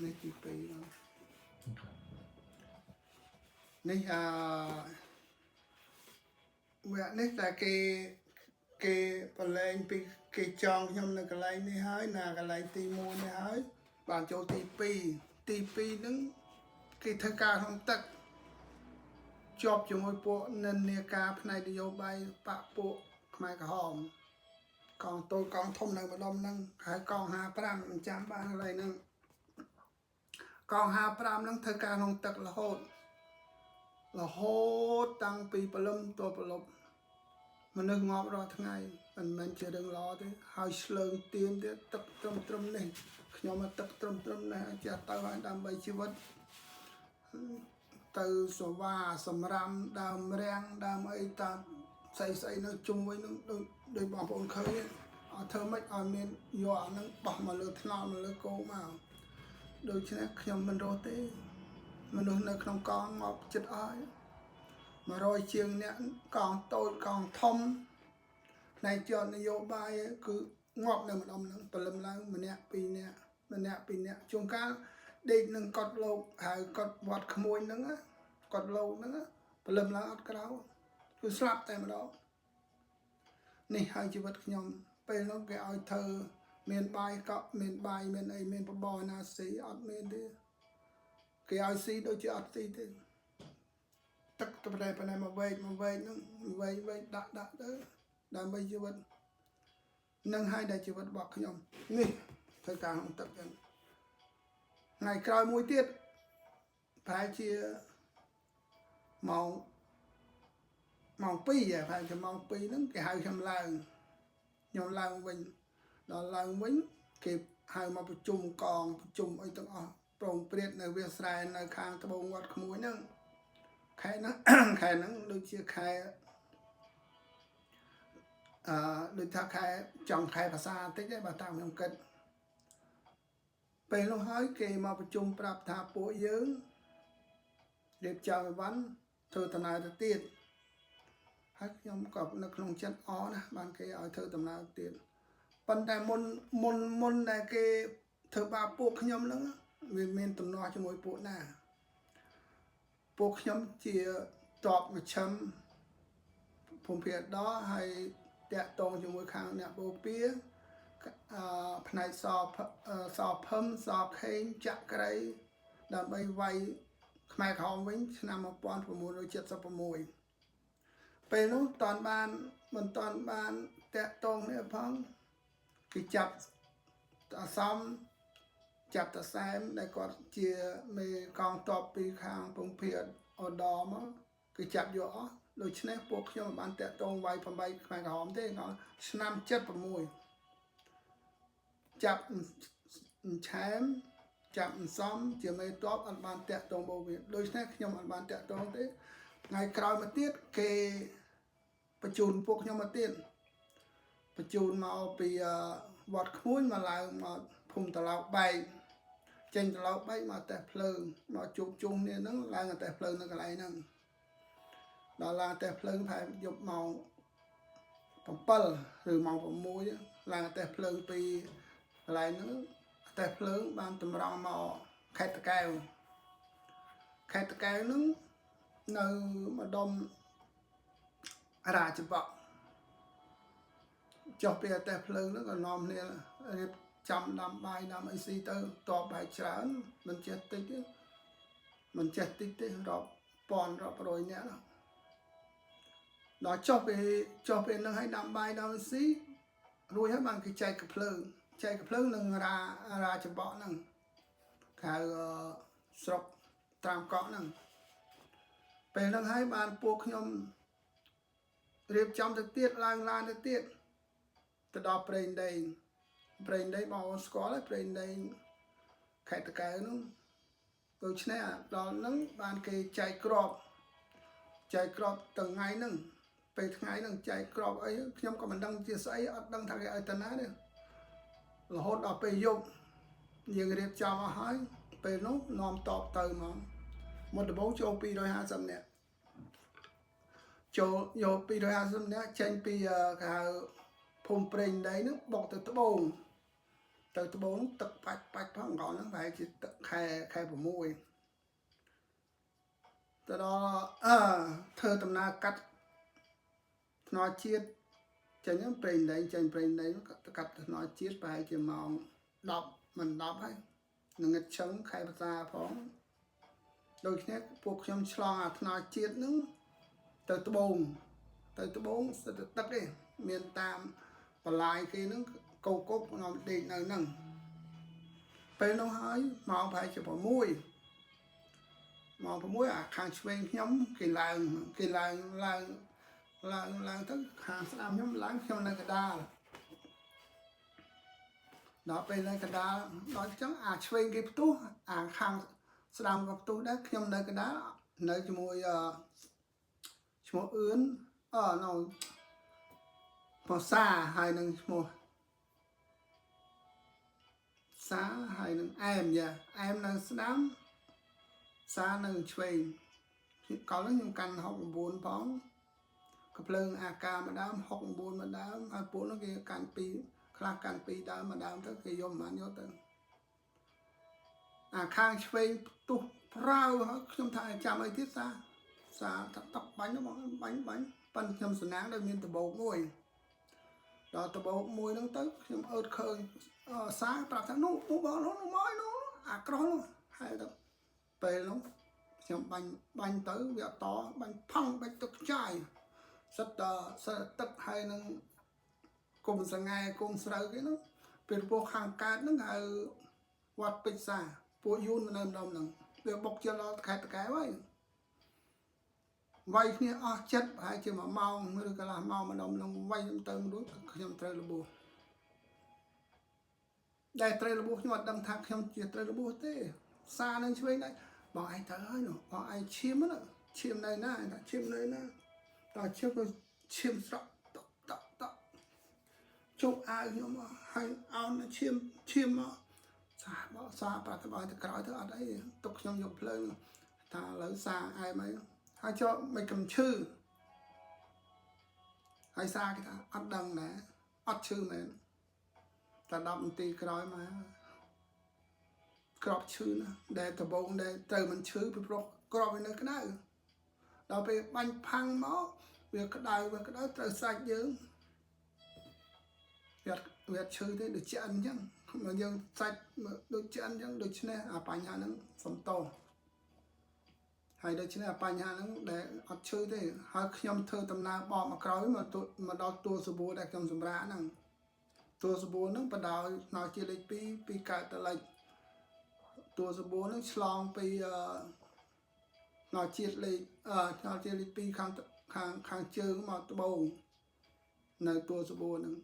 នេះទី2ហ្នឹងនេះអឺវគ្គនេះតែគេគេប្រឡែងពីគេចងខ្ញុំនៅកន្លែងនេះហើយណាកន្លែងទី1នេះហើយបានចូលទី2ទី2ហ្នឹងគេធ្វើការក្នុងទឹកជាប់ជាមួយពួកនិន្នាការផ្នែកនយោបាយបកពួកខ្មែរក្រហមកងតូចកងធំនៅម្ដុំហ្នឹងហើយកង55មិនចាំបានកន្លែងហ្នឹងកង55ហ្នឹងធ្វើការក្នុងទឹករហូតរហូតតាំងពីព្រលឹមទល់ព្រលប់មនុស្សងាប់រាល់ថ្ងៃមិនមែនជារឿងល្អទេហើយឆ្លើងទៀនទៀតទឹកត្រឹមត្រឹមនេះខ្ញុំមកទឹកត្រឹមត្រឹមនេះចេះទៅហើយដើម្បីជីវិតទៅសវ៉ាសម្រាំដើមរាំងដើមអីតាមស្អីស្អីនៅជុំវិញនឹងដូចដូចបងប្អូនឃើញអត់ធ្វើម៉េចឲ្យមានយកអាហ្នឹងបោះមកលើថ្នល់មកលើគោមកដូច្នេះខ្ញុំមិនរស់ទេ មនុស្សនៅក្នុងកងងាប់ចិត្តអស់100ជាងអ្នកកងតូចកងធំផ្នែកជាប់នយោបាយគឺងាប់នៅម្ដុំហ្នឹងព្រលឹមឡើងម្នាក់ពីរនាក់ម្នាក់ពីរនាក់ជួនកាលដេកនឹងកត់លោកហៅកត់វត្តក្មួយហ្នឹងណាកត់លោកហ្នឹងណាព្រលឹមឡើងអត់ក្រៅគឺស្លាប់តែម្ដងនេះហើយជីវិតខ្ញុំពេលនោះគេឲ្យធ្វើមានបាយកក់មានបាយមានអីមានបបរណាស៊ីអត់មានទេ គេឲ្យស៊ីដូចជាអត់ស៊ីទេទឹកទៅប្រែប៉ុណ្ណេះមកវែកមកវែកហ្នឹងវែកវែកដាក់ដាក់ទៅដើម្បីជីវិតនឹងហើយដែលជីវិតរបស់ខ្ញុំនេះធ្វើការក្នុងទឹកចឹងថ្ងៃក្រោយមួយទៀតប្រហែលជាម៉ោងម៉ោង2ហ៎ប្រហែលជាម៉ោង2ហ្នឹងគេហៅខ្ញុំឡើងខ្ញុំឡើងវិញដល់ឡើងវិញគេហៅមកប្រជុំកងប្រជុំអីទាំងអស់ប្រងព្រាតនៅវាលស្រែនៅខាងត្បូងវត្តក្មួយហ្នឹងខែហ្នឹង ខែហ្នឹងដូចជាខែអឺដូចថាខែចង់ខែភាសាបន្តិចឯងបើតាមខ្ញុំគិតពេលនោះហើយគេមកប្រជុំប្រាប់ថាពួកយើងរៀបចំអីវ៉ាន់ធ្វើដំណើរទៅទៀតហើយខ្ញុំក៏នៅក្នុងចិត្តអណាស់បានគេឲ្យធ្វើដំណើរទៀតប៉ុន្តែមុនមុនមុនដែលគេធ្វើបាបពួកខ្ញុំហ្នឹងវាមានទំនាស់ជាមួយពួកណាពួកខ្ញុំជាតបមជ្ឈិមភូមិភាគដល់ហើយតាក់តងជាមួយខាងអ្នកបូព៌ាអឺផ្នែកសសភឹមសខេងចក្រីដើម្បីវាយខ្មែរក្រហមវិញឆ្នាំ1976ពេលនោះតនបានមិនតនបានតាក់តងនេះផងគេចាប់អាសំចាប់តាសែមដែលគាត់ជាមេកងទ័ពពីខាងពងភាអដមកគេចាប់យកអស់ដូច្នេះពួកខ្ញុំមិនបានតាក់ទងវាយ8ខ្មែរក្រហមទេគាត់ឆ្នាំ76ចាប់ឆែមចាប់សំជាមេតបអត់បានតាក់ទងបូវាដូច្នេះខ្ញុំអត់បានតាក់ទងទេថ្ងៃក្រោយមកទៀតគេបញ្ជូនពួកខ្ញុំមកទៀតបញ្ជូនមកពីវត្តក្មួយមកឡើងមកភូមិតឡោកបែកចេញតឡោកបែកមកតេះភ្លើងមកជួបជុំគ្នាហ្នឹងឡើងតេះភ្លើងនៅកន្លែងហ្នឹងដល់ឡើងតេះភ្លើងប្រហែលយប់ម៉ោង7ឬម៉ោង6ឡើងតេះភ្លើងពីកន្លែងហ្នឹងតេះភ្លើងបានតម្រង់មកខេត្តតាកែវខេត្តតាកែវហ្នឹងនៅម្ដុំរាជបកចុះពីតេះភ្លើងហ្នឹងក៏នាំគ្នារៀបចំដាំបាយដាំអីស៊ីទៅតបបាយច្រើនមិនចេះតិចទេមិនចេះតិចទេរាប់ពាន់រាប់រយនាក់នោះដល់ចុះពីចុះពីនឹងឲ្យដាំបាយដាំស៊ីរួចហើយបានគេចែកកភ្លើងចែកកភ្លើងនឹងរារាចបកហ្នឹងគេហៅស្រុកត្រាមកក់ហ្នឹងពេលហ្នឹងហើយបានពួកខ្ញុំរៀបចំទៅទៀតឡើងឡានទៅទៀតទៅដល់ព្រែងដែងព្រែងដែងបងប្អូនស្គាល់ហើយព្រែងដែងខេត្តតាកែវហ្នឹងដូច្នេះដល់ហ្នឹងបានគេចែកក្របចែកក្របទាំងថ្ងៃហ្នឹងពេលថ្ងៃហ្នឹងចែកក្របអីខ្ញុំក៏មិនដឹងជាស្អីអត់ដឹងថាគេឲ្យតាណាទេរហូតដល់ពេលយប់យើងរៀបចំអស់ហើយពេលនោះនាំតបទៅមកមុនដំបូងចូល250នាក់ចូលយក250នាក់ចេញពីគេហៅភូមិព្រេងដីហ្នឹងបុកទៅត្បូង ទៅត្បូងទឹកបាច់បាច់ផងកោហ្នឹងប្រហែលជាទឹកខែខែ6ទៅដល់អឺធ្វើដំណើរកាត់ថ្នល់ជាតិចេញហ្នឹងប្រេងដែងចេញប្រេងដែងកាត់ថ្នល់ជាតិប្រហែលជាម៉ោង10មិន10ហើយនឹងងឹតឆឹងខែភាសាផងដូច្នេះពួកខ្ញុំឆ្លងអាថ្នល់ជាតិហ្នឹងទៅត្បូងទៅត្បូងសិតតែទឹកឯងមានតាមបន្លាយគេហ្នឹងកោកុកនាំដេកនៅហ្នឹងពេលនោះហើយម៉ោងប្រហែលជា6ម៉ោង6អាខាងឆ្វេងខ្ញុំគេឡើងគេឡើងឡើងឡើងឡើងទៅខាងស្ដាំខ្ញុំឡើងខ្ញុំនៅកដាលដល់ពេលនៅកដាលដល់អញ្ចឹងអាឆ្វេងគេផ្ទុះអាខាងស្ដាំក៏ផ្ទុះដែរខ្ញុំនៅកដាលនៅជាមួយអឺឈ្មោះអឿនអឺនៅភាសាហើយនឹងឈ្មោះសាហើយនឹងអែមយ៉ាអែមនៅស្ដាំសានៅឆ្វេងកលហ្នឹងខ្ញុំកាន់69ផងកភ្លើងអាកាម្ដើម69ម្ដើមហើយពួកនោះគេកាន់ពីរខ្លះកាន់ពីរដើមម្ដើមទៅគេយកមិនបានយកទៅអាខាងឆ្វេងផ្ទុះប្រាវហើយខ្ញុំថាចាំអីទៀតសាសាថាតក់បាញ់ទៅបងបាញ់បាញ់ប៉ិនខ្ញុំសំណាងដោយមានដបោកមួយដល់ដបោកមួយហ្នឹងទៅខ្ញុំអើតឃើញសាប្រាប់ថានោះនោះបងនោះនោះមកនោះអាក្រោះនោះហើយទៅពេលនោះខ្ញុំបាញ់បាញ់ទៅវាអត់តបាញ់ផឹងបាច់ទឹកខ្ចាយសិតតសិតទឹកហើយនឹងគុំសង្ហែគុំស្រូវគេនោះពេលពោះខាងកើតហ្នឹងហៅវត្តពេជ្រសាពួកយូននៅម្ដុំហ្នឹងវាបុកជិលដល់ខេត្តតកែវហើយវាយគ្នាអស់ចិត្តប្រហែលជា1ម៉ោងឬកន្លះម៉ោងម្ដុំហ្នឹងវាយខ្ញុំទៅរួចខ្ញុំត្រូវរបួសដែលត្រូវរបួសខ្ញុំអត់ដឹងថាខ្ញុំជាត្រូវរបួសទេសានឹងឆ្វេងដែរបងឯងត្រូវហើយនោះបងឯងឈាមណាឈាមនៅណាថាឈាមនៅណាតើឈាមក៏ឈាមស្រក់តក់តក់តក់ជប់អាវខ្ញុំមកហើយអោនឈាមឈាមមកសាបសាប្រតិបត្តិទៅក្រោយទៅអត់អីទុកខ្ញុំយកភ្លើងថាឥឡូវសាអែមអីហើយចុះមិនកំឈឺហើយសាគេថាអត់ដឹងដែរអត់ឈឺមែនតែ10នាទីក្រោយមកក្របឈឺណាស់ដែលដបងដែលត្រូវមិនឈឺពីព្រោះក្របវានៅក្តៅដល់ពេលបាញ់ផាំងមកវាក្តៅវាក្តៅត្រូវសាច់យើងវាវាឈឺទេដូចឆ្អិនអញ្ចឹងមកយើងសាច់ដូចឆ្អិនអញ្ចឹងដូច្នេះអាបញ្ហាហ្នឹងសំតោហើយដូច្នេះអាបញ្ហាហ្នឹងដែលអត់ឈឺទេហើយខ្ញុំធ្វើដំណើរបកមកក្រោយមកមកដល់ទួលសបួរដែលខ្ញុំសម្រាកហ្នឹងទួលសបួរហ្នឹងបដោយនៅជាលេខ2ពីកើតទៅលិចទួលសបួរហ្នឹងឆ្លងពីអឺនៅជាតិលេខអឺនៅជាតិលេខ2ខាងខាងខាងជើងមកត្បូងនៅទួលសបួរហ្នឹង